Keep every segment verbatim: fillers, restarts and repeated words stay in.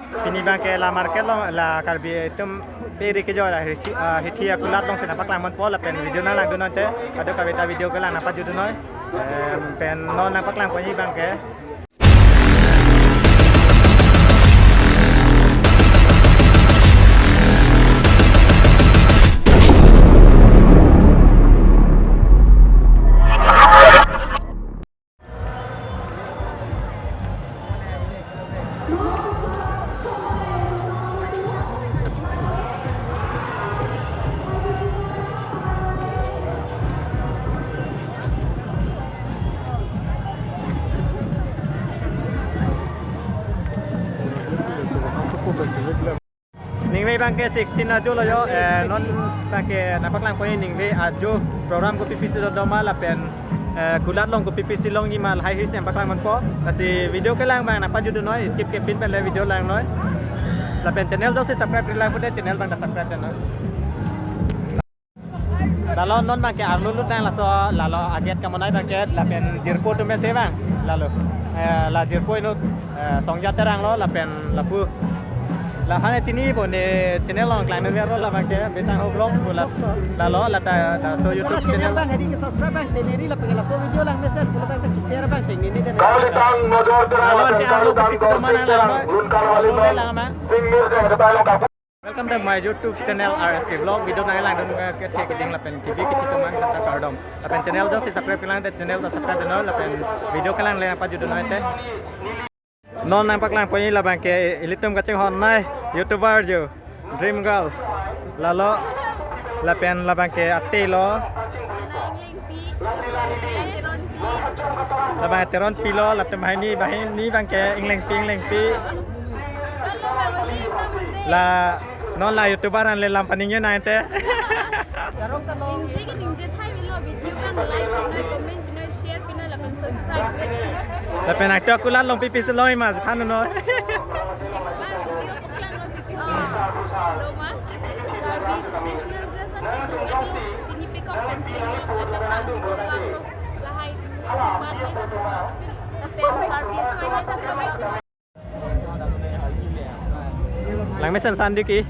Pini abangke la market along, la Karbi atum pe ri kejor la hithi, ah, hithi akulat alongsi nangpaklang ponpo lapen video nanglangdun non te. Kadokave ta video kelang nangpajutdun noi. Em, pen non nangpaklang ponji abangke. Ningve abangke sixteen ajo lo jo, eh, non abangke nangpaklang ponji ningve ajo program kopi pisi dodoma lapen, eh, kulat along kopi pisi longji ma lahai hisi nangpaklang ponpo. Lasi video kelang abang nangpajutdun noi, skip kepin pen le video lang noi. Lapen channel jongsi subscribe-re lang pute channel abang ta subscribe-re noi. Lalo non abangke arlo lut nang laso, lalo a-gate kamonai abangke, lapen jirpo atum pensi abang, lalo. Eh, la jirpo inut, eh, Songja Terang lo, lapen lapu. La hane chinipo ne channel along klang nang lo labangke, Besang Ho Vlogs pu la, lalo, lata, laso YouTube channel abang, hadi ke subscribe abang, teneri lapen laso video langmesen, pulo tang ke share abang, teneri dan. Kalitang nojor Terang, lalo ante arlo Kalitang kopi si dodoma nang lang noi. Lun Karwali lo lang ma. Sing Mirjeng, Jepang Longkang. Welcome to my YouTube channel R S K Vlog. Video nanglangdun kethe keding lapen T V kethe atum aphan kardom. Lapen channel jongsi subscribe-re lang te channel ta subscribe-re noi lapen video kelang le nangpajutdun noi te. Non nangpaklang ponji labangke ilitum kachinghon nai YouTuber jo Dream Girl. Lalo lapen labangke ate lo. Labang Teronpi lo, latum banghini, banghini abangke Inglengpi, Inglengpi. La, non la YouTuber an le lam paningje nang te. Ningje ke ningje thai velo, video abang like pinoi, comment pinoi, share pinoi, lapen subscribe pinoi. Lapen aktor kulat along pipi si longji ma than noi. Ek bar video paklang lo pipi si. Doma. Karbi traditional dress an kedo kedo. Pini pekok pen chini apa chakang kedo kedo. Lahai. Langmesen sandi ki.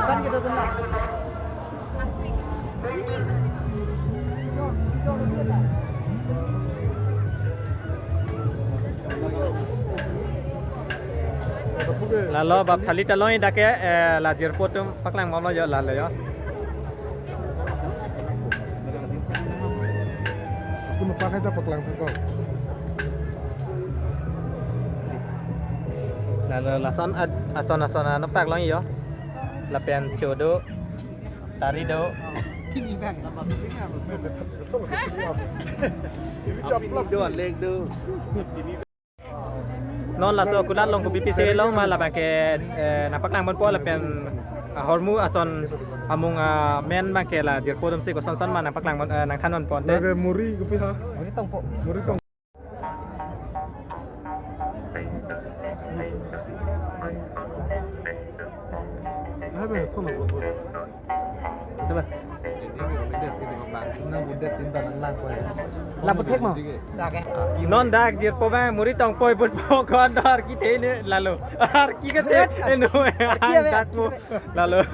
Bukan gitu tuh, Nak. Lalo bap thali ta longji dak ke, eh, la jirpo atum paklang bomlo jo lalo jo. Aku nupak aja paklang peko. Lalo lason ad-, ason ason ano pak longji jo. Lapen chodo. Tari do. Ini caplok do, alek do. Non laso kulat along kopi pisi long ma labangke, eh, nangpaklang ponpo lapen, ah, hormu ason amung, ah, men abangke la jirpo atum si koson son ma nangpaklang pon, eh, nangthan ponpo te. Lage muri kopi ha? Muri tongpo. Muri tong. Hai be, sono bo. Coba. Nang budet tinta nang lang ko ya. Lapu thek mo. Non dak jirpo abang muri tongpoi butpo kon dor ki the ne lalo. Ar ki ke the eno ang dak mo. Lalo.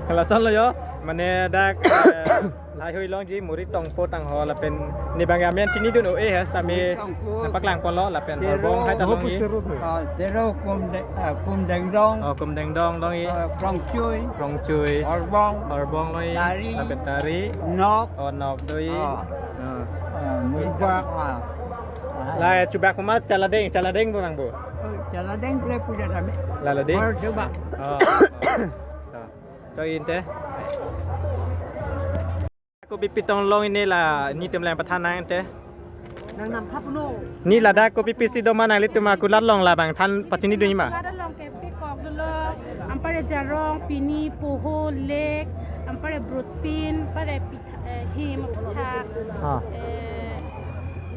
Lason lo jo, mane dak, eh, lahai hui longji muri tongpo tangho lapen ne abang amen chinidun o eh has tame nangpaklang ponlo lapen Sero. Horbong hai ta longji. Sero tu. Ah, Sero Kum De-, ah, Kum Dengdong. Oh, Kum Dengdong longji. Ah, Krongchui. Krongchui. Horbong. Horbong longji. Tari. Lapen Tari. Nok. Oh, Nok doi. Ah. Ah. Ah, Chubak. Ah. Lai Chubak kumat Chaladeng, Chaladeng bo nang bo. Oh, Chaladeng ple puja kami. Lalo dei. Or Chubak. Oh. Oh. So, inte. Kopi pitong long ini la nitum lang pathan nang te. Nang nam thap no. Ni ladak kopi pisi doma nanglitum akulat long labang than pachini dun ma? Kulat along ke pikok dolo, anpar ke jarong, pini, poho, lek, anpar ke brospin, anpar ke pit-, eh, him, pitha, Ah. eh,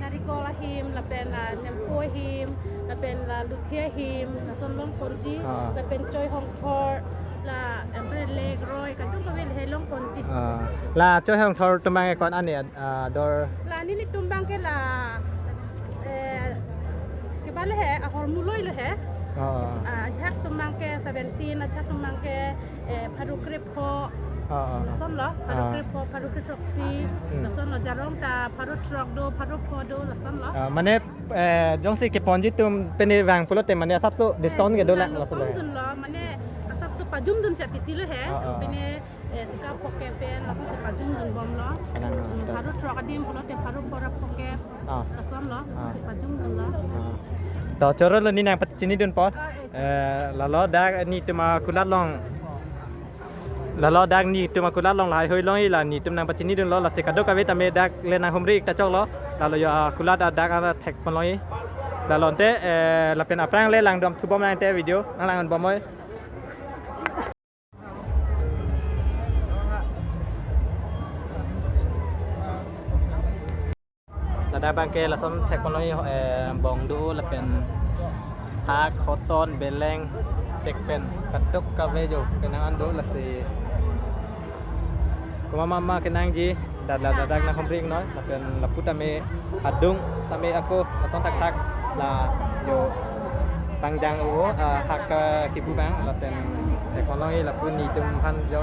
narikol ahim, lapen la nempo ahim, lapen la luthi ahim, lason longponji, Ah. lapen choi hongthor, la anpar ke lek roi, kadokave lahai longponji. Ah. La choi hongthor atum abang ke ko-an ani, ah, dor? La nelitum abang ke la, eh, kebale he, ahormu loi lo he. Oh. Ah, ajahak atum abang ke seventeen, ajahak atum abang ke, eh, pharo krepho. Oh, oh, oh. Lason lo, pharo Ah. krepho, pharo krethroksi. Hmm. Lason lo, jarong ta pharo throk do, pharo pho do, lason lo. Ah, mane, eh, jongsi keponji atum pine vang pulote mane asapso discount Eh, kedo la, la, lason lo. Discount dun lo, mane asapso pajum dun chat titi lo he. Oh, oh, oh. Pine eh, sika poke pen, lason si pajum dun bom lo. Anang, Hmm, ah, pharo throk adim pulote pharo pho ra poke. Ah. Lason lo, Ah. si pajum dun lo. Ah. To choro lo, ni nang pachini dun po. Ah, eh. Eh, lalo dak nitum akulat long. Lalo dak nitum akulat long lahai hui long-i, la nitum nang pachini dun lo, lasi kadokave tame dak le nang humri ik ta chok lo. Lalo yo akulat dak ana thek pon long-i. Lalo ante, eh, lapen aphrang le langdam thu bom nang te video, nang lang bom oi. Ladak abang ke lason thek pon long-i, eh, bong do lapen hak, hoton, beleng, chek pen kadokave jo kenang an do, lasi komat ma ma kenangji. Dak la, ladak nang humri ik noi, lapen lapu tame adung tame ako lason thakthak la jo pangjang o, ah, hak, ah, kebu abang lapen thek pon long-i lapu nitum aphan jo.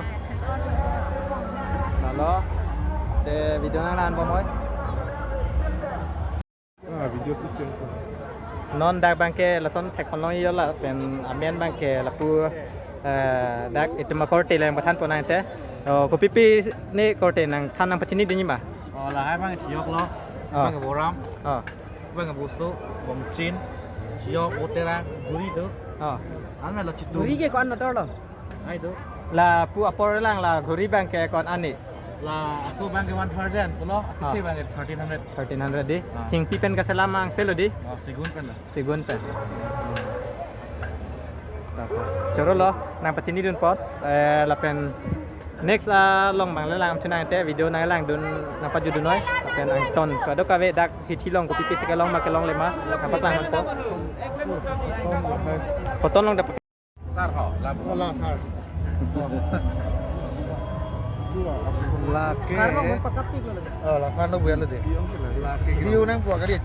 Lalo te video nang lang bom oi. Ah, video shoot sing ko. Non dak abang ke lason thek pon long-i jo lapen amen abang ke lapu, eh, dak itum akorte lang pathan pon nang te. Oh, kopi pi ne korte nang than nang pachini dun ma? Oh, lahai abang thiyok lo. Oh. Abang ke boram. Oh. Abang ke boso, bongchin, thiyok, botera, ghuri do. Oh. An me lo chitu. Ghuri ke ko-an ator lo? Ai do. Lapu apor lang la ghuri abang ke ko-an ani? La aso abang ke one thousand pulo, Ah. athi abang ke thirteen hundred. Thirteen hundred di. Ah. Hingpi pen kaselam angse lo di? Oh, segun pen lo. Segun pen. Choro lo, nang pachini dun po. Eh, lapen next along abang le lang thu nang te video nang lang dun nang pajut dun noi. Lapen angton kadokave dak hithi long kopi pi si kelong ma kelongle ma nang paklang po. Hoton long dak Sar ho, la. Oh, la, sar. Lake. Karbo mo pakapi ko lagi. Oh, la, karbo buya lo de. Lake. View nang buat kali,